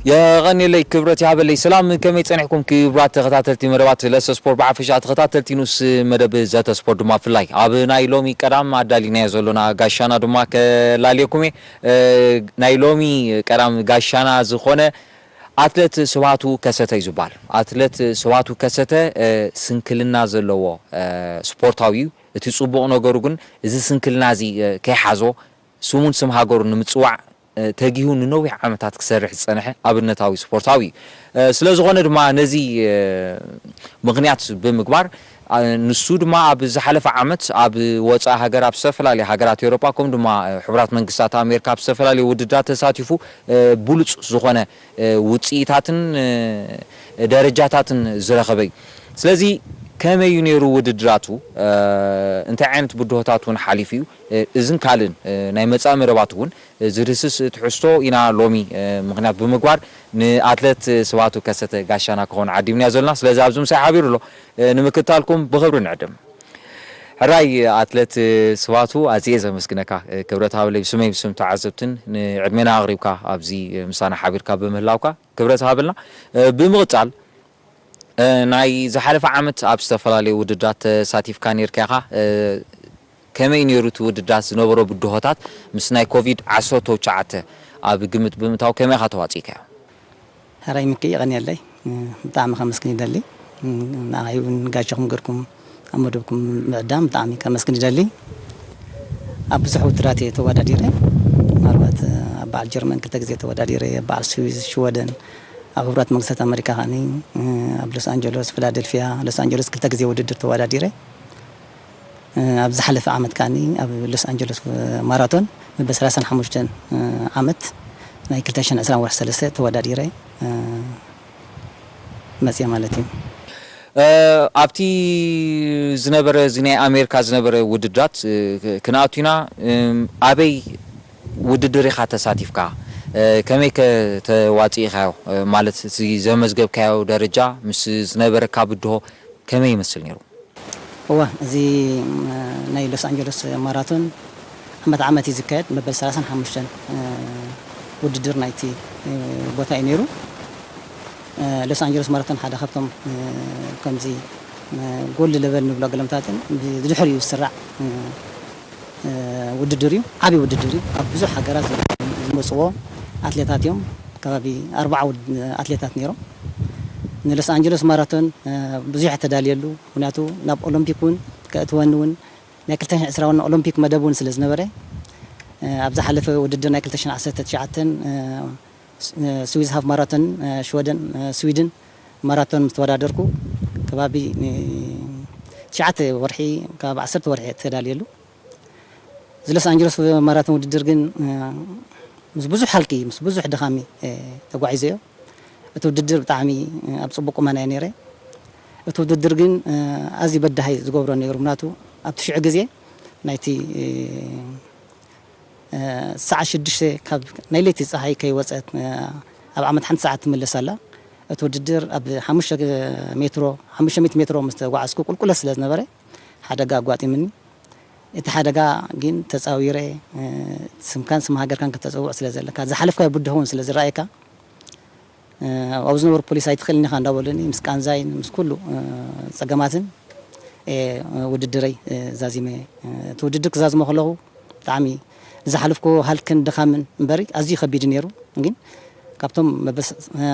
የቐንየለይ ክብረት ይሃበለይ። ሰላም፣ ከመይ ጸኒሕኩም ክቡራት ተኸታተልቲ መደባት ለሰ ስፖርት? ብሓፈሻ ተኸታተልቲ ንኡስ መደብ ዘተ ስፖርት ድማ ብፍላይ ኣብ ናይ ሎሚ ቀዳም ኣዳሊናዮ ዘሎና ጋሻና ድማ ከላልየኩም እየ። እ፣ ናይ ሎሚ ቀዳም ጋሻና ዝኾነ ኣትለት ስብሃቱ ከሰተ እዩ ዝበሃል። ኣትለት ስብሃቱ ከሰተ፣ እ፣ ስንክልና ዘለዎ፣ እ፣ ስፖርታዊ እዩ። እቲ ጽቡቕ ነገሩ ግን እዚ ስንክልና እዚ፣ እ፣ ከይሓዞ ስሙን ስም ሃገሩን ንምጽዋዕ፣ እ፣ ተጊሁ ንነዊሕ ዓመታት ክሰርሕ ዝጸንሐ ኣብነታዊ ስፖርታዊ እዩ። እ፣ ስለ ዝኾነ ድማ ነዚ፣ እ፣ ምኽንያት ብምግባር፣ እ፣ ንሱ ድማ ኣብ ዝሓለፈ ዓመት ኣብ ወጻኢ ሃገር፣ ኣብ ዝተፈላለያ ሃገራት ኤውሮጳ፣ ከምኡ ድማ፣ እ፣ ሕቡራት መንግስታት ኣሜሪካ ኣብ ዝተፈላለዩ ውድድራት ተሳቲፉ፣ እ፣ ብሉጽ ዝኾነ፣ እ፣ ውጽኢታትን፣ እ፣ ደረጃታትን ዝረኸበ እዩ። ስለዚ ከመይ እዩ ነይሩ ውድድራቱ? እ፣ እንታይ ዓይነት ብድሆታት እውን ሓሊፉ እዩ? እ፣ እዝን ካልእን፣ እ፣ ናይ መጻኢ መደባት እውን፣ እ፣ ዝድህስስ ትሕዝቶ ኢና ሎሚ፣ እ፣ ምኽንያት ብምግባር ንኣትለት ስባቱ ከሰተ ጋሻና ክኸውን ዓዲምናዮ ዘለና። ስለዚ ኣብዚ ምሳይ ሓቢሩ ኣሎ። እ፣ ንምክትታልኩም ብኽብሪ ንዕድም። ሕራይ ኣትለት ስባቱ፣ ኣዝየ ዘመስግነካ። እ፣ ክብረት ሃበለይ፣ ብስመይ ብስም ተዓዘብትን ንዕድሜና ኣቕሪብካ ኣብዚ፣ እ፣ ምሳና ሓቢርካ ብምህላውካ ክብረት ሃበልና። እ፣ ብምቕጻል፣ እ፣ ናይ ዝሓለፈ ዓመት ኣብ ዝተፈላለዩ ውድድራት ተሳቲፍካ ነይርካ ኢኻ። እ፣ ከመይ ነይሩ እቲ ውድድራት? ዝነበሮ ብድሆታት ምስ ናይ ኮቪድ ዓሰርተ ትሽዓተ ኣብ ግምት ብምእታው ከመይ ኢኻ ተዋጺእካዮ? ሕራይ ምኪ፣ የቐንየለይ። እ፣ ብጣዕሚ ከመስግን ይደሊ። እ፣ ንዓይ እውን ጋሻኹም ገርኩም ኣብ መደብኩም ምዕዳም ብጣዕሚ ከመስግን ይደሊ። ኣብ ብዙሕ ውድድራት እየ ተወዳዲረ። ምናልባት፣ እ፣ ኣብ በዓል ጀርመን ክልተ ግዜ ተወዳዲረ፣ ኣብ በዓል ስዊዝ፣ ሽወደን፣ ኣብ ሕቡራት መንግስታት ኣመሪካ ከዓኒ፣ እ፣ ኣብ ሎስ ኣንጀሎስ፣ ፊላደልፊያ፣ ሎስ ኣንጀሎስ ክልተ ግዜ ውድድር ተወዳዲረ። እ፣ ኣብ ዝሓለፈ ዓመት ከዓኒ ኣብ ሎስ ኣንጀሎስ ማራቶን መበል ሰላሳን ሓሙሽተን ዓመት ናይ ክልተ ሽሕን ዕስራን ወርሒ ሰለስተ ተወዳዲረ፣ እ፣ መጽየ ማለት እዩ። እ፣ ኣብቲ ዝነበረ፣ እዚ ናይ ኣሜሪካ ዝነበረ ውድድራት፣ እ፣ ክ-፣ ክንኣቱ ኢና። እም፣ ኣበይ ውድድር ኢኻ ተሳቲፍካ? እ፣ ከመይ ከ ተዋጺእካዮ? እ፣ ማለት እቲ ዘመዝገብካዮ ደረጃ ምስ ዝነበረካ ብድሆ ከመይ ይመስል ነይሩ? እወ፣ እዚ፣ ም፣ ናይ ሎስ ኣንጀለስ ማራቶን ዓመት ዓመት እዩ ዝካየድ። መበል ሰላሳን ሓሙሽተን፣ እ፣ ውድድር ናይቲ፣ እ፣ ቦታ እዩ ነይሩ። እ፣ ሎስ ኣንጀለስ ማራቶን ሓደ ካብቶም፣ እ፣ ከምዚ፣ እ፣ ጎልድ ለቨል ንብሎ ገለምታትን ብድሕሪኡ ዝስራዕ፣ እ፣ እ፣ ውድድር እዩ። ዓብዪ ውድድር እዩ። ካብ ብዙሕ ሃገራት ዝመፅዎ ኣትሌታት እዮም። ከባቢ ኣርባዓ ውድ-፣ ኣትሌታት ነይሮም። ንሎስ ኣንጀለስ ማራቶን፣ እ፣ ብዙሕ ተዳልየሉ። ምክንያቱ ናብ ኦሎምፒክ እውን ከእትወኒ እውን ናይ ክልተ ሽሕን ዕስራን እውን ኦሎምፒክ መደብ እውን ስለ ዝነበረ፣ እ፣ ኣብ ዝሓለፈ ውድድር ናይ ክልተ ሽሕን ዓሰርተ ትሽዓተን፣ እ፣ ስ-፣ እ፣ ስዊዝ ሃፍ ማራቶን፣ እ፣ ሽወደን፣ እ፣ ስዊድን ማራቶን ምስ ተወዳደርኩ ከባቢ ን-፣ ትሽዓተ ወርሒ፣ ከባቢ ዓሰርተ ወርሒ ተዳልየሉ። እዚ ሎስ ኣንጀለስ ማራቶን ውድድር ግን፣ እ፣ ምስ ብዙሕ ሃልኪ፣ ምስ ብዙሕ ድኻሚ፣ እ፣ ተጓዒዘዮ። እቲ ውድድር ብጣዕሚ፣ እ፣ ኣብ ጽቡቕ ቁመና እየ ነይረ። እቲ ውድድር ግን፣ እ፣ ኣዝዩ በዳሂ ዝገብሮ ነይሩ። ምክንያቱ ኣብቲ ሽዑ ግዜ ናይቲ፣ እ፣ እ፣ ሰዓት ሽዱሽተ ካብ ናይ ለይቲ ጸሓይ ከይወጸት፣ እ፣ ኣብ ዓመት ሓንቲ ሰዓት ትምለስ ኣላ። እቲ ውድድር ኣብ ሓሙሽተ ሜትሮ፣ ሓሙሽተ ሚእቲ ሜትሮ ምስ ተጓዓዝኩ ቁልቁለት ስለ ዝነበረ ሓደጋ ኣጓጢምኒ። እቲ ሓደጋ ግን ተጻዊረ፣ እ፣ ስምካን ስም ሃገርካን ከተጸውዕ ስለ ዘለካ፣ ዝሓለፍካዮ ብድሆ እውን ስለ ዝረኣየካ፣ እ፣ ኣብኡ ዝነበሩ ፖሊስ "ኣይትኽእልን ኢኻ" እንዳበሉኒ፣ ምስ ቃንዛይን ምስ ኩሉ፣ እ፣ ጸገማትን፣ እ፣ ውድድረይ፣ እ፣ ዛዚመ። እ፣ እቲ ውድድር ክዛዝሞ ከለኹ ብጣዕሚ ዝሓለፍኩዎ ሃልክን ድኻምን እምበሪ ኣዝዩ ከቢድ እዩ ነይሩ። ግን ካብቶም መበስ-፣ እ፣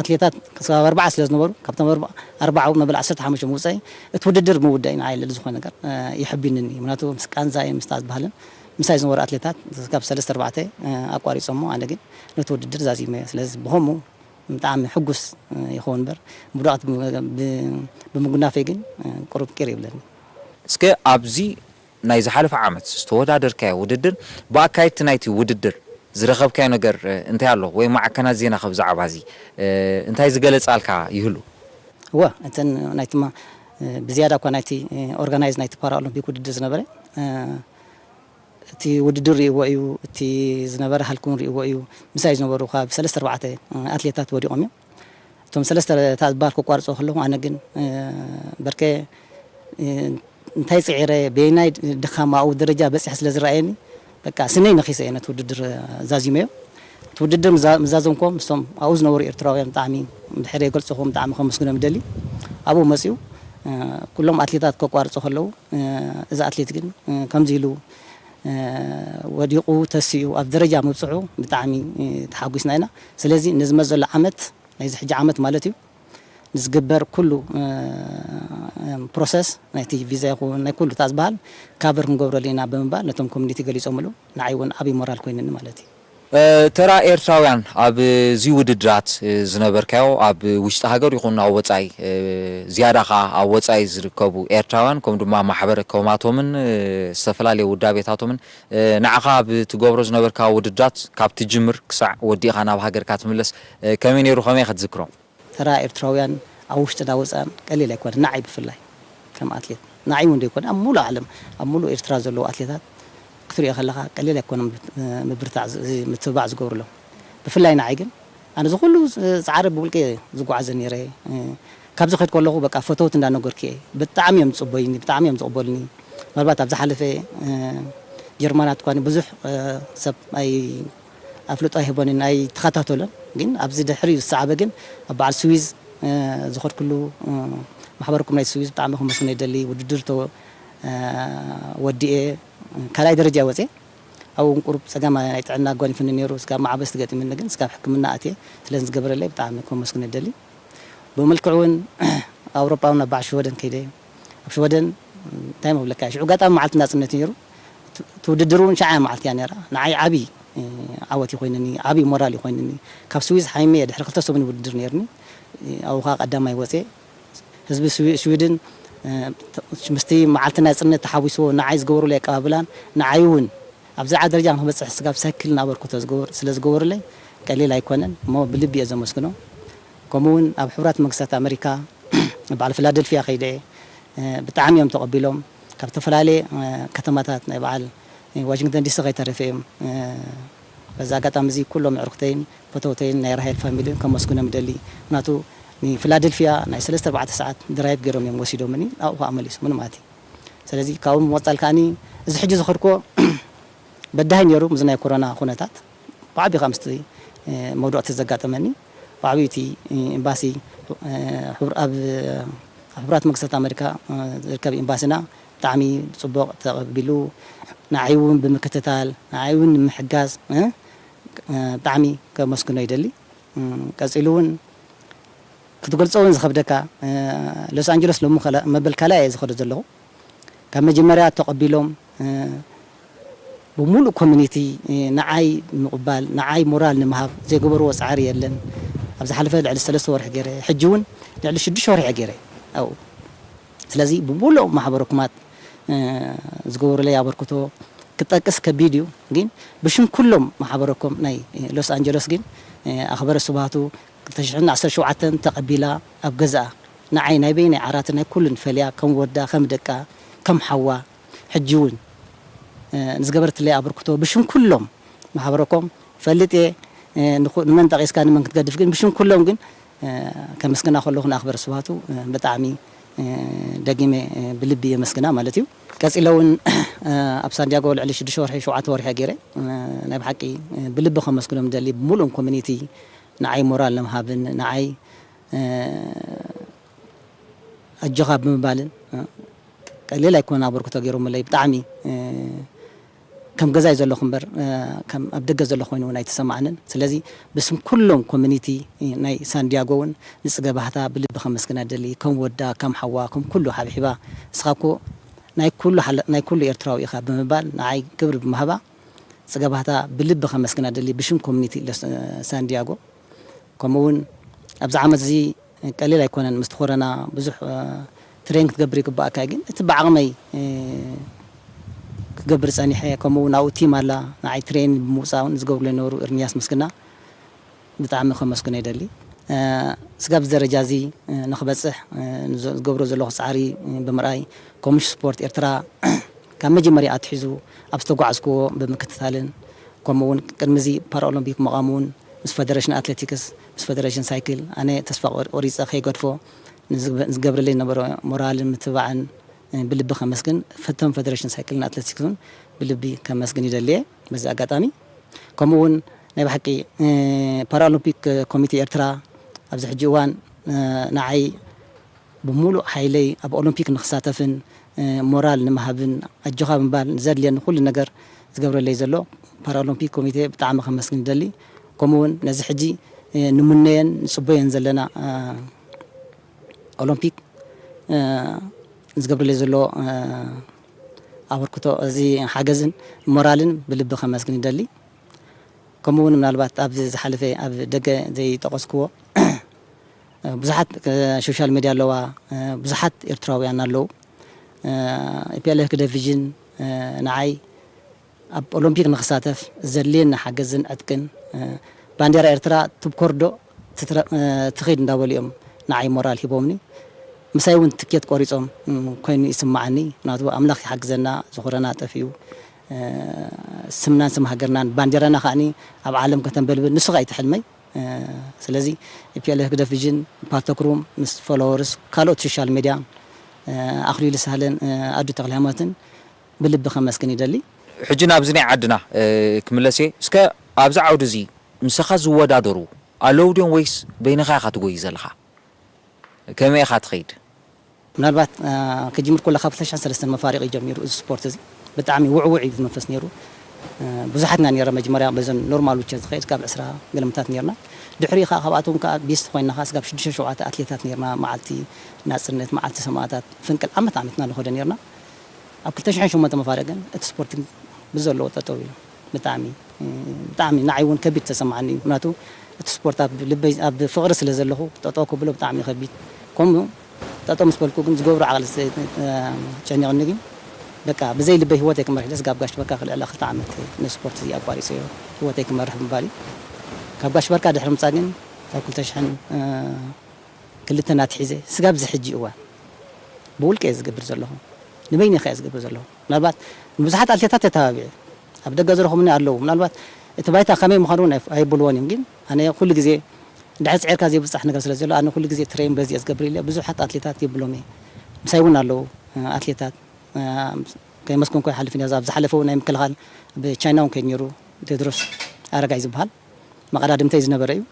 ኣትሌታት ክሳብ ኣርባዓ ስለ ዝነበሩ፣ ካብቶም ኣርባ-፣ ኣርባዓኡ መበል ዓሰርተ ሓሙሽተ ምውጻይ፣ እቲ ውድድር ምውዳእ እዩ ንዓይ ልዕሊ ዝኾነ ነገር፣ እ፣ የሐቢንኒ እዩ። ምክንያቱ ምስ ቃንዛይን ምስ ዝበሃልን ምሳይ ዝነበሩ ኣትሌታት ካብ ሰለስተ ኣርባዕተ፣ እ፣ ኣቋሪጾሞ፣ ኣነ ግን ነቲ ውድድር ዛዚመዮ። ስለዚ ብኸምኡ ብጣዕሚ ሕጉስ፣ እ፣ ይኸውን እምበር፣ ምውዳቕ ብ-፣ ብ-፣ ብምጉናፈይ ግን፣ እ፣ ቁሩብ ቅር ይብለኒ። እስከ ኣብዚ ናይ ዝሓለፈ ዓመት ዝተወዳደርካዮ ውድድር፣ ብኣካየድቲ ናይቲ ውድድር ዝረኸብካዮ ነገር፣ እ፣ እንታይ ኣሎ? ወይ ማዕከናት ዜና ከ ብዛዕባ እዚ፣ እ፣ እንታይ ዝገለጻልካ ይህሉ? እወ፣ እተን ናይቲ ማ-፣ እ፣ ብዝያዳ እኳ ናይቲ፣ እ፣ ኦርጋናይዝ ናይቲ ፓራኦሎምፒክ ውድድር ዝነበረ፣ እ፣ እቲ ውድድር ርእይዎ እዩ፣ እቲ ዝነበረ ሃልኪ እውን ርእይዎ እዩ። ምሳይ ዝነበሩ ካብ ሰለስተ ኣርባዕተ ኣትሌታት ወዲቖም እዮም። እቶም ሰለስተ እታ ባር ክቋርጾ ከለኹ፣ ኣነ ግን፣ እ፣ በርከ፣ እ፣ እንታይ ጽዒረ፣ በየናይ ድኻም ኣብኡ ደረጃ በጺሐ ስለ ዝረኣየኒ፣ በቃ ስነይ ነኺሰ እየ ነቲ ውድድር ዛዚመዮ። እቲ ውድድር ምዛ-፣ ምዛዘምኮ ምስቶም ኣብኡ ዝነበሩ ኤርትራውያን ብጣዕሚ ድሕሪ የገልጽኹም ብጣዕሚ ከመስግኖም ይደሊ። ኣብኡ መጺኡ፣ እ፣ ኩሎም ኣትሌታት ከቋርጹ ከለዉ፣ እ፣ እዚ ኣትሌት ግን፣ እ፣ ከምዚ ኢሉ፣ እ፣ ወዲቑ ተሲኡ ኣብ ደረጃ ምብጽሑ ብጣዕሚ፣ እ፣ ተሓጒስና ኢና። ስለዚ ንዝመጽእ ዘሎ ዓመት፣ ናይዚ ሕጂ ዓመት ማለት እዩ፣ ንዝግበር ኩሉ፣ እ፣ ፕሮሰስ ናይቲ ቪዛ ይኹን ናይ ኩሉ እታ ዝበሃል ካቨር ክንገብረሉ ኢና ብምባል ነቶም ኮሚኒቲ ገሊጾምሉ። ንዓይ እውን ዓብዪ ሞራል ኮይንኒ ማለት እዩ። እ፣ ተራ ኤርትራውያን ኣብዚ ውድድራት፣ እ፣ ዝነበርካዮ ኣብ ውሽጢ ሃገር ይኹን ኣብ ወጻኢ፣ እ፣ ዝያዳ ኸኣ ኣብ ወጻኢ ዝርከቡ ኤርትራውያን ከምኡ ድማ ማሕበረ ኮማቶምን፣ እ፣ ዝተፈላለዩ ውዳቤታቶምን፣ እ፣ ንዓኻ ኣብ ትገብሮ ዝነበርካ ውድድራት ካብ ትጅምር ክሳዕ ወዲእኻ ናብ ሃገርካ ትምለስ፣ እ፣ ከመይ ነይሩ? ከመይ ኢኻ ትዝክሮ? ተራ ኤርትራውያን ኣብ ውሽጥን ኣብ ወጻእን ቀሊል ኣይኮነን፣ ንዓይ ብፍላይ ከም ኣትሌት። ንዓይ እውን ዘይኮነ፣ ኣብ ሙሉእ ዓለም፣ ኣብ ሙሉእ ኤርትራ ዘለዉ ኣትሌታት ክትሪኦ ከለኻ ቀሊል ኣይኮነን ምብርታዕ ዝ-፣ ምትብባዕ ዝገብሩሎም። ብፍላይ ንዓይ ግን፣ ኣነ እዚ ኩሉ ጻዕሪ ብውልቀ እየ ዝጓዓዘ ነይረ። ካብዚ ከይድ ከለኹ በቃ ፈተውቲ እንዳነገርኩ እየ። ብጣዕሚ እዮም ዝጽበዩኒ፣ ብጣዕሚ እዮም ዝቕበሉኒ። ምናልባት ኣብ ዝሓለፈ፣ እ፣ ጀርመናት እኳ ብዙሕ፣ እ፣ ሰብ ኣይ-፣ ኣፍልጦ ኣይህቦንን ኣይተኸታተሎን። ግን ኣብዚ ድሕሪኡ ዝሰዓበ ግን ኣብ በዓል ስዊዝ፣ እ፣ ዝኸድኩሉ፣ እ፣ ማሕበርኩም ናይ ስዊዝ ብጣዕሚ ከመስግኖ ይደሊ። ውድድር ተወ-፣ እ፣ ወዲኤ፣ እ፣ ካልኣይ ደረጃ ወፅኤ። ኣብኡ እውን ቁሩብ ፀገም ናይ ጥዕና ኣጓኒፉኒ ነይሩ። ስጋብ ማዕበስ ገጢሙኒ፣ ግን ስጋብ ሕክምና ኣትየ ስለ ዝገበረለይ ብጣዕሚ ከመስግኖ ይደሊ። ብመልክዑ እውን ኣውሮጳ እውን ኣብ በዓል ሽወደን ከይደ። ኣብ ሽወደን እንታይ መብለካ፣ ሽዑ ኣጋጣሚ መዓልቲ ናጽነት ነይሩ። እቲ፣ እቲ ውድድር እውን ሸዓ መዓልቲ እያ ነይራ። ንዓይ ዓቢ፣ እ፣ ዓወት እዩ ኮይንኒ፣ ዓቢ ሞራል እዩ ኮይንኒ። ካብ ስዊዝ ሓይመ እየ ድሕሪ ክልተ ሰሙን ውድድር ነይርኒ። እ፣ ኣብኡ ኸኣ ቀዳማይ ወፅየ። ህዝቢ ስዊ-፣ ስዊድን፣ እ፣ ተ-፣ ምስቲ መዓልቲ ናጽነት ተሓዊስዎ ንዓይ ዝገበሩለይ ኣቀባብላን ንዓይ እውን ኣብዚ ዝዓቢ ደረጃ ንክበጽሕ ስጋብ ሳይክል እናበርክቶ ዝገበር-፣ ስለ ዝገበሩለይ ቀሊል ኣይኮነን እሞ ብልቢ እየ ዘመስግኖ። ከምኡ እውን ኣብ ሕቡራት መንግስታት ኣመሪካ በዓል ፊላደልፊያ ከይደ እየ። እ፣ ብጣዕሚ እዮም ተቐቢሎም። ካብ ዝተፈላለየ፣ እ፣ ከተማታት ናይ በዓል፣ እ፣ ዋሽንግተን ዲሲ ከይተረፈ እዮም። እ፣ በዚ ኣጋጣሚ እዚ ኩሎም ኣዕሩኽተይን ፈተውተይን ናይ ራሄል ፋሚሊን ከመስግኖም ይደሊ። ምክንያቱ ንፊላደልፊያ ናይ ሰለስተ ኣርባዕተ ሰዓት ድራይቭ ገይሮም እዮም ወሲዶምኒ፣ ኣብኡ ከዓ መሊሶምኒ ማለት እዩ። ስለዚ ካብኡ ብምቕጻል ከዓኒ እዚ ሕጂ ዝኸድክዎ በዳሂ ነይሩ፣ ምስዚ ናይ ኮሮና ኩነታት ብዓቢ ከዓ ምስቲ፣ እ፣ መውደቕቲ ዘጋጠመኒ ብዓብዩ እቲ፣ እ፣ ኤምባሲ፣ እ፣ ሕቡር-፣ ኣብ፣ ኣብ ሕቡራት መንግስታት ኣመሪካ፣ እ፣ ዝርከብ ኤምባሲና ብጣዕሚ ጽቡቕ ተቐቢሉ፣ ንዓይ እውን ብምክትታል፣ ንዓይ እውን ንምሕጋዝ፣ እ፣ እ፣ ብጣዕሚ ከመስግኖ ይደሊ። እ፣ ቀጺሉ እውን ክትገልጾ እውን ዝኸብደካ፣ እ፣ ሎስ ኣንጀለስ ሎሚ ከላ-፣ መበል ካልኣይ እየ ዝኸዶ ዘለኹ። ካብ መጀመርያ ተቐቢሎም፣ እ፣ ብምሉእ ኮሚኒቲ፣ እ፣ ንዓይ ምቕባል፣ ንዓይ ሞራል ንምሃብ ዘይገበርዎ ጻዕሪ የለን። ኣብ ዝሓለፈ ልዕሊ ሰለስተ ወርሒ ገይረ፣ ሕጂ እውን ልዕሊ ሽዱሽተ ወርሒ እየ ገይረ ኣብኡ። ስለዚ ብምሉእ ማሕበረ ኩማት፣ እ፣ ዝገበሩለይ ኣበርክቶ ክጠቅስ ከቢድ እዩ። ግን ብሽም ኩሎም ማሕበረኮም ናይ፣ እ፣ ሎስ ኣንጀለስ ግን፣ እ፣ ኣኽበረ ስብሃቱ ክልተ ሽሕን ዓሰርተ ሸውዓተን ተቐቢላ ኣብ ገዝኣ ንዓይ ናይ በይነይ ዓራትን ናይ ኩሉን ፈልያ ከም ወዳ፣ ከም ደቃ፣ ከም ሓዋ ሕጂ እውን፣ እ፣ ንዝገበረትለይ ኣበርክቶ ብሽም ኩሎም ማሕበረኮም ይፈልጥ እየ። እ፣ ንኹ-፣ ንመን ጠቒስካ ንመን ክትገድፍ ግን ብሽም ኩሎም ግን፣ እ፣ ከመስግና ከለኹ ንኣኽበረ ስብሃቱ፣ እ፣ ብጣዕሚ፣ እ፣ ደጊመ፣ እ፣ ብልቢ የመስግና ማለት እዩ። ቀጺለ እውን፣ እ፣ ኣብ ሳንዲያጎ ልዕሊ ሽዱሽተ ወርሒ፣ ሸውዓተ ወርሒ ገይረ፣ እ፣ ናይ ብሓቂ፣ እ፣ ብልቢ ከመስግኖም ደሊ ብምሉእም ኮሚኒቲ ንዓይ ሞራል ንምሃብን ንዓይ፣ እ፣ ኣጆኻ ብምባልን፣ እ፣ ቀሊል ኣይኮነን ኣበርክቶ ገይሮምለይ። ብጣዕሚ፣ እ፣ ከም ገዛይ ዘለኹ እምበር፣ እ፣ ከም ኣብ ደገ ዘለኹ ኮይኑ እውን ኣይተሰማዓንን። ስለዚ ብስም ኩሎም ኮሚኒቲ፣ እ፣ ናይ ሳንዲያጎ እውን ንጽገ ባህታ ብልቢ ከመስግና ደሊ። ከም ወዳ፣ ከም ሓዋ፣ ከም ኩሉ ሓብሒባ፣ ንስኻ እኮ ናይ ኩሉ ሓለ-፣ ናይ ኩሉ ኤርትራዊ ኢኻ ብምባል ንዓይ ክብሪ ብምሃባ፣ ጽገ ባህታ ብልቢ ከመስግና ደሊ ብሽም ኮሚኒቲ ለስ-፣ ሳንዲያጎ። ከምኡ እውን ኣብዚ ዓመት እዚ ቀሊል ኣይኮነን። ምስቲ ኮረና ብዙሕ፣ እ፣ ትሬን ክትገብር ይግባኣካ እዩ። ግን እቲ ብዓቕመይ፣ እ፣ ክገብር ጸኒሐ። ከምኡ እውን ኣብኡ ቲም ኣላ፣ ንዓይ ትሬን ብምውጻእ እውን ዝገብሩለይ ነበሩ። እርምያስ ምስግና ብጣዕሚ ከመስግኖ ይደሊ። እ፣ ስጋብ እዚ ደረጃ እዚ፣ እ፣ ንኽበጽሕ፣ እ፣ ንዘ-፣ ዝገብሮ ዘለኹ ጻዕሪ፣ እ፣ ብምርኣይ ኮሚሽን ስፖርት ኤርትራ ካብ መጀመርያ ኣትሒዙ ኣብ ዝተጓዕዝክዎ ብምክትታልን፣ ከምኡ እውን ቅድሚ እዚ ፓራኦሎምፒክ ምቓም እውን ምስ ፈደሬሽን ኣትሌቲክስ፣ ምስ ፈደሬሽን ሳይክል ኣነ ተስፋ ቆር-፣ ቆሪጸ ከይገድፎ ንዝግበ-፣ ዝገብረለይ ዝነበረ ሞራልን ምትብባዕን፣ እ፣ ብልቢ ከመስግን፣ ፈቶም ፈደሬሽን ሳይክልን ኣትሌቲክስን ብልቢ ከመስግን ይደሊ እየ በዚ ኣጋጣሚ። ከምኡ እውን ናይ ብሓቂ ፓራኦሎምፒክ ኮሚቴ ኤርትራ ኣብዚ ሕጂ እዋን ንዓይ ብምሉእ ሓይለይ ኣብ ኦሎምፒክ ንክሳተፍን ሞራል ንምሃብን ኣጆኻ ብምባል ዘድልየኒ ኩሉ ነገር ዝገብረለይ ዘሎ ፓራኦሎምፒክ ኮሚቴ ብጣዕሚ ከመስግን ይደሊ። ከምኡ እውን ነዚ ሕጂ ንምነየን ንፅበየን ዘለና ኦሎምፒክ ዝገብረለይ ዘሎ ኣበርክቶ፣ እዚ ሓገዝን ሞራልን ብልቢ ከመስግን ይደሊ። ከምኡ እውን ምናልባት ኣብዚ ዝሓለፈ ኣብ ደገ ዘይጠቐስክዎ ብዙሓት ሶሻል ሚድያ ኣለዋ፣ ብዙሓት ኤርትራውያን ኣለዉ። ኢፒኤልኤፍ ክደፊዥን ንዓይ ኣብ ኦሎምፒክ ንክሳተፍ ዘድልየኒ ሓገዝን ዕጥቅን ባንዴራ ኤርትራ ትብኮር ዶ ትትረ- ትኺድ እንዳበሉ እዮም ንዓይ ሞራል ሂቦምኒ። ምሳይ እውን ትኬት ቆሪጾም ኮይኑ ይስማዓኒ። ምክንያቱ ኣምላኽ ይሓግዘና፣ ዝኹረና ጠፊኡ፣ ስምናን ስም ሃገርናን ባንዴራና ከዓኒ ኣብ ዓለም ከተንበልብል ንሱ ከኣ እዩ ትሕልመይ። ስለዚ ኢፒኤልኤፍ ክደፊዥን፣ ፓልቶክሩም ምስ ፎሎወርስ፣ ካልኦት ሶሻል ሚድያ፣ ኣኽሊሉ ሳህለን ኣዱ ተኽለሃይማኖትን ብልቢ ከመስግን ይደሊ። ሕጂ ናብዚ ናይ ዓድና ክምለስ እየ። እስከ ኣብዚ ዓውዲ እዚ ምሳኻ ዝወዳደሩ ኣለዉ ድዮም ወይስ በይንኻ ኢኻ ትጎይ ዘለኻ? ከመይ ኢኻ ትኸይድ? ምናልባት ክጅምር ከሎ ካብ ክልተ ሽሕን ሰለስተን መፋሪቕ እዩ ጀሚሩ እዚ ስፖርት እዚ። ብጣዕሚ ውዕውዕ እዩ መንፈስ ነይሩ። ብዙሓትና ነይረ መጀመርያ በዘን ኖርማል ዊቸር ዝኸይድ ካብ ዕስራ ገለመታት ነይርና። ድሕሪ ከዓ ካብኣቶም ከዓ ቤስት ኮይንና ከዓ ስጋብ ሽዱሽተ ሸውዓተ ኣትሌታት ነይርና። መዓልቲ ናፅነት፣ መዓልቲ ሰማእታት፣ ፍንቅል ዓመት ዓመትና ንኸዶ ነይርና። ኣብ ክልተ ሽሕን ሸሞንተ መፋርቕ ግን እቲ ስፖርት ግን ብዘለዎ ጠጠው ኢሉ። ብጣዕሚ ብጣዕሚ ንዓይ እውን ከቢድ ተሰማዓኒ እዩ። ምክንያቱ እቲ ስፖርት ኣብ ልበይ ኣብ ፍቕሪ ስለ ዘለኹ ጠጠው ክብሎ ብጣዕሚ ከቢድ። ከምኡ ጠጠው ምስ በልኩ ግን ዝገብሮ ዓቕሊ ጨኒቕኒ ግን በቃ ብዘይ ልበይ ህይወተይ ክመርሕ ኢለ ስጋብ ጋሽ በርካ ክልዕላ ክልተ ዓመት ንስፖርት እዚ ኣቋሪፀዮ ህይወተይ ክመርሕ ምባል እዩ። ካብ ጋሽ በርካ ድሕሪ ምፃ ግን ካብ ክልተ ሽሕን ክልተን ኣትሒዘ ስጋብ እዚ ሕጂ እዋን ብውልቀ እየ ዝገብር ዘለኹ። ንበይነይ ከ እየ ዝገብር ዘለኹ። ምናልባት ንብዙሓት ኣትሌታት ተተባቢዐ ኣብ ደገ ዝረኸቡኒ ኣለዉ። ምናልባት እቲ ባይታ ከመይ ምዃኑ እውን ኣይብልዎን እዮም። ግን ኣነ ኩሉ ግዜ ድሕሪ ፅዒርካ ዘይብፃሕ ነገር ስለ ዘሎ ኣነ ኩሉ ግዜ ትሬን በዚ እየ ዝገብር ኢለ ብዙሓት ኣትሌታት የብሎም እየ። ምሳይ እውን ኣለዉ ኣትሌታት ከይመስኩን ኮ ይሓልፍ እያ። ኣብ ዝሓለፈ እውን ናይ ምክልኻል ብቻይና እውን ከይድ ነይሩ ቴድሮስ ኣረጋይ ዝበሃል መቐዳድምተይ ዝነበረ እዩ።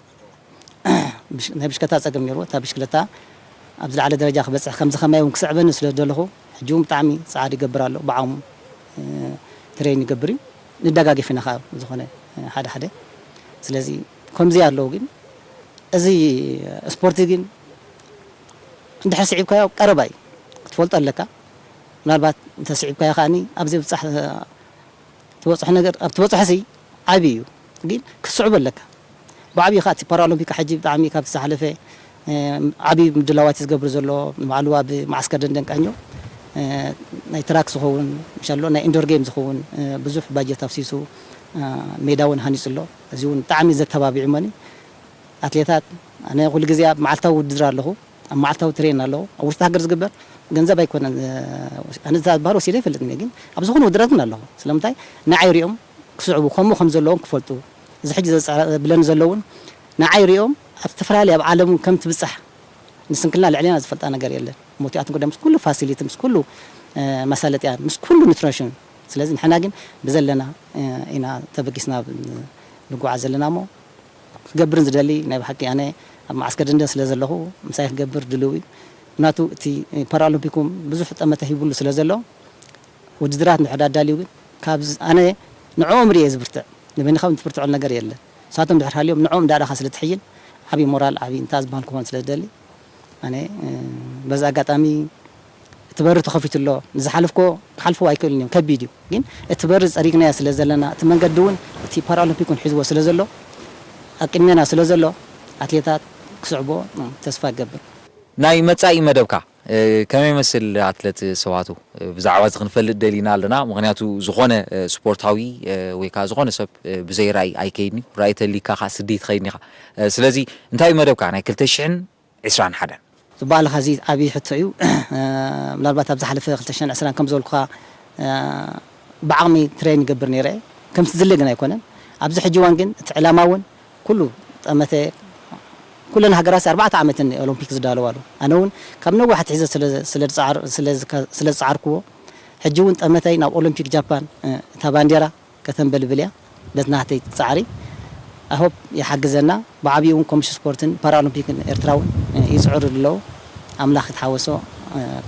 ናይ ብሽክለታ ጸገም ነይርዎ። እታ ብሽክለታ ኣብ ዝለዓለ ደረጃ ክበጽሕ ከምዚ ከማይ እውን ክስዕበኒ ስለ ዝደለኹ ሕጂ እውን ብጣዕሚ ጻዕሪ ይገብር ኣሎ። ብዓቕሙ ትሬን ይገብር እዩ። ንደጋገፍ ኢና ከዓ ዝኾነ ሓደ ሓደ። ስለዚ ከምዚ ኣለዉ ግን እዚ ስፖርቲ ግን እንድሕር ስዒብካዮ ቀረባ እዩ ክትፈልጦ ኣለካ። ምናልባት እንተስዒብካዮ ከዓኒ ኣብ ዘይብጻሕ ትበጽሖ ነገር ኣብ ትበጽሖ ሲ ዓቢ እዩ ግን ክትስዕቦ ኣለካ። ብዓብዩ ከዓ እቲ ፓራኦሎምፒክ ሕጂ ብጣዕሚ ካብ ዝሓለፈ ዓብዪ ምድላዋት ዝገብር ዘሎ ንባዕሉ ኣብ ማዓስከር ደንደን ቃኘው ናይ ትራክ ዝኸውን ምሻሎ ናይ ኢንዶር ጌም ዝኸውን ብዙሕ ባጀት ኣፍሲሱ ሜዳ እውን ሃኒፁ ኣሎ። እዚ እውን ብጣዕሚ ዘተባቢዑ መን ኣትሌታት ኣነ ኩሉ ግዜ ኣብ መዓልታዊ ውድድር ኣለኹ። ኣብ መዓልታዊ ትሬን ኣለኹ። ኣብ ውሽጢ ሃገር ዝግበር ገንዘብ ኣይኮነን። ኣነ እዛ ዝበሃል ወሲደ ኣይፈልጥን እየ፣ ግን ኣብ ዝኾነ ውድድራት ግን ኣለኹ። ስለምንታይ ንዓይ ሪኦም ክስዕቡ ከምኡ ከም ዘለዎም ክፈልጡ እዚ ሕጂ ዘብለኒ ዘለውን ንዓይ ሪኦም ኣብ ዝተፈላለየ ኣብ ዓለም ከም ትብጻሕ ንስንክልና ልዕሌና ዝፈልጣ ነገር የለን። ሞቲኣትን ጉዳይ ምስ ኩሉ ፋሲሊቲ ምስ ኩሉ መሳለጥያን ምስ ኩሉ ኑትሪሽን። ስለዚ ንሕና ግን ብዘለና ኢና ተበጊስና ንጉዓዝ ዘለና እሞ ክገብርን ዝደሊ ናይ ብሓቂ ኣነ ኣብ መዓስከር ደንደን ስለ ዘለኹ ምሳይ ክገብር ድልው እዩ። ምክንያቱ እቲ ፓራኦሎምፒኩም ብዙሕ ጠመተ ሂቡሉ ስለ ዘሎ ውድድራት እንድሕር ኣዳልዩ ግን ካብ ኣነ ንዕኦም ርየ ዝብርትዕ ንበይንኻ ትብርትዐሉ ነገር የለን። ንሳቶም ድሕር ሃልዮም ንዕኦም እንዳዳኻ ስለ ትሕይል ዓብዪ ሞራል ዓብዪ እንታ ዝበሃል ክኾን ስለ ዝደሊ ኣነ በዚ ኣጋጣሚ እቲ በሪ ተኸፊቱ ኣሎ። ንዝሓለፍኮ ክሓልፍዎ ኣይክእልን እዮም፣ ከቢድ እዩ። ግን እቲ በሪ ጸሪግናዮ ስለ ዘለና እቲ መንገዲ እውን እቲ ፓራኦሎምፒክ እውን ሒዝዎ ስለ ዘሎ ኣብ ቅድሜና ስለ ዘሎ ኣትሌታት ክስዕቦ ተስፋ ይገብር። ናይ መጻኢ መደብካ ከመይ መስል ኣትለት ሰዋቱ ብዛዕባ እዚ ክንፈልጥ ደሊና ኣለና። ምክንያቱ ዝኾነ ስፖርታዊ ወይ ከዓ ዝኾነ ሰብ ብዘይ ራእይ ኣይከይድን እዩ። ራእይ ተሊካ ከዓ ስዲ ትኸይድን ኢኻ። ስለዚ እንታይ እዩ መደብካ ናይ ክልተ ሽሕን ዕስራን ሓደን? ዝበኣልኻ እዚ ዓብዪ ሕቶ እዩ። ምናልባት ኣብ ዝሓለፈ ክልተ ሽሕን ዕስራን ከም ዝበልኩኻ ብዓቕሚ ትሬን ይገብር ነይረ። ከምቲ ዝድለ ግን ኣይኮነን። ኣብዚ ሕጂ እዋን ግን እቲ ዕላማ እውን ኩሉ ጠመተ ኩለን ሃገራት ኣርባዕተ ዓመትን ኦሎምፒክ ዝዳለዋሉ ኣነ እውን ካብ ነዊሕ ኣትሒዘ ስለ ዝፀዓርኩዎ ሕጂ እውን ጠመተይ ናብ ኦሎምፒክ ጃፓን እታ ባንዴራ ከተንበልብል እያ። በቲ ናተይ ጻዕሪ ሆፕ ይሓግዘና። ብዓብዩ እውን ኮሚሽን ስፖርትን ፓራኦሎምፒክን ኤርትራ እውን ይፅዕሩ ኣለዉ። ኣምላኽ ይትሓወሶ።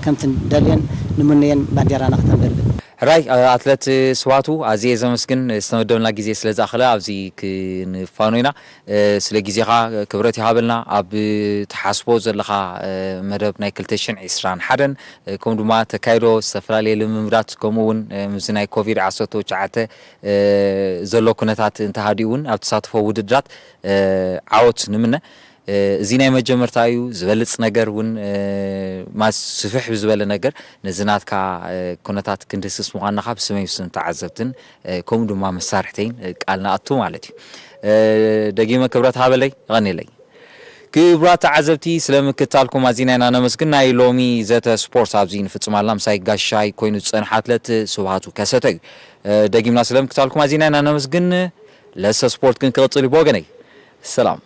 ከምቲ ንደልዮን ንምነዮን ባንዴራና ክተንበልብል። ሕራይ ኣትለት ስባቱ ኣዝየ ዘመስግን ዝተመደብና ግዜ ስለ ዝኣኸለ ኣብዚ ክንፋኖ ኢና። ስለ ግዜኻ ክብረት ይሃበልና። ኣብ ትሓስቦ ዘለኻ መደብ ናይ ክልተ ሽሕን ዕስራን ሓደን ከምኡ ድማ ተካይዶ ዝተፈላለየ ልምምዳት ከምኡ እውን ምስዚ ናይ ኮቪድ ዓሰርተ ትሽዓተ ዘሎ ኩነታት እንተሃዲኡ እውን ኣብ ተሳትፎ ውድድራት ዓወት ንምነ። እዚ ናይ መጀመርታ እዩ። ዝበልፅ ነገር እውን ማስ ስፍሕ ብዝበለ ነገር ነዚ ናትካ ኩነታት ክንድህስስ ምዃንና ካብ ስመይ ስም ተዓዘብትን ከምኡ ድማ መሳርሕተይን ቃል ንኣቱ ማለት እዩ። ደጊመ ክብረት ሃበለይ። ይቐኒለይ። ክቡራት ተዓዘብቲ ስለ ምክታልኩም ኣዚና ኢና ነመስግን። ናይ ሎሚ ዘተ ስፖርት ኣብዚ ንፍጽም ኣላ ምሳይ ጋሻይ ኮይኑ ዝጸንሓ ኣትለት ስብሃቱ ከሰተ እዩ። ደጊምና ስለ ምክታልኩም ኣዚና ኢና ነመስግን። ለሰ ስፖርት ግን ክቕጽል እዩ ብወገነይ። ሰላም።